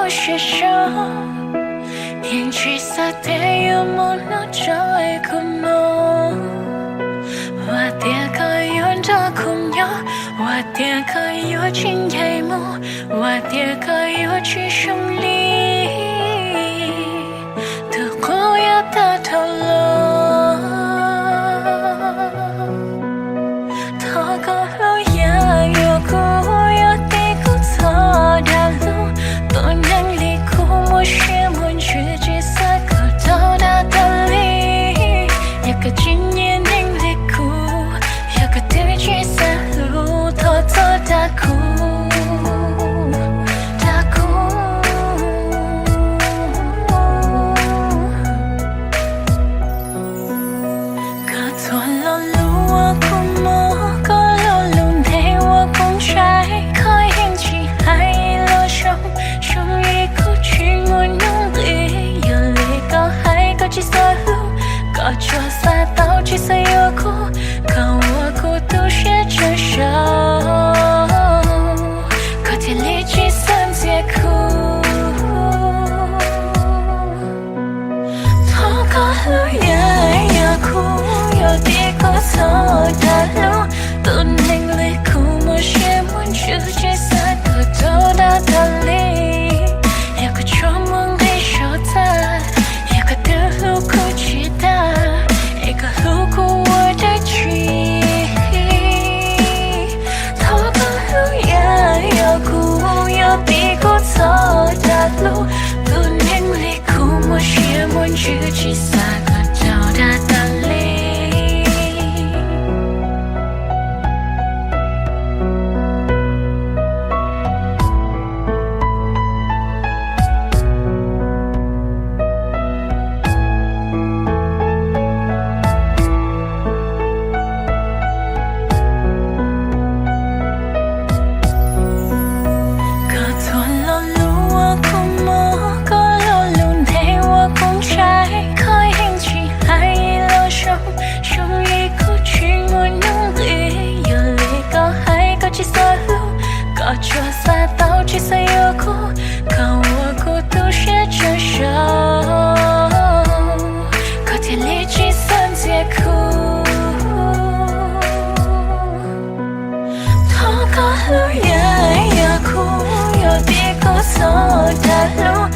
siab so, yeej tsis xav tias yuav mus hnub tso es kuv mus. Vam tias koj yuav nrog kuv nyob, vam tias koj yuav tsis ncaim mus, vam tias koj yuav tsis zoo li tus qub yuav tag dhau los. Thov koj hlub yam yog kuv, yog tias kuv txhob dag lus. Tus neeg li kuv muaj siab muaj ntsws tsis xav kom tau dag tas li. Yog koj tsis nyiam neeg li kuv, yog koj twb tsis xav hlub, thov txhob dag kuv, dag kuv. Koj txhua lo lus uas kuv muab, koj lo lus nthe uas kuv ntshai, koj yeej tsis hais los zoo, zoo li kuv tsis muaj hnub nqis. Yog li koj hais koj tsis xav hlub, koj tsuas xav tau tsis xav yuav kuv, koj ua kuv tu siab tsawg zaus, koj thiaj li tsis xav ntxias kuv. Thov koj hlub yam yog kuv, yog tias kuv txhob dag lus. Tus neeg li kuv muaj siab muaj ntsws tsis xav kom tau dag tas li. Yog koj tsuas muaj nqis saum txaj, yog koj twb hlub kuv tsis tag, es koj hlub kuv ua dab tsi? Thov koj hlub yam yog kuv, yog tias kuv txhob dag lus. Tus neeg li kuv muaj siab muaj ntsws tsis xav kom tau dag tas li. Koj txhua lo lus uas kuv muab, koj lo lus nthe uas kuv ntshai, koj yeej tsis hais los zoo, zoo li kuv tsis muaj hnub nqis. Yog li koj hais koj tsis xav hlub, koj tsuas xav tau tsis xav yuav kuv, koj ua kuv tu siab tsawg zaus, koj thiaj li tsis xav ntxias kuv. Thov koj hlub yam yog kuv, yog tias kuv txhob dag lus.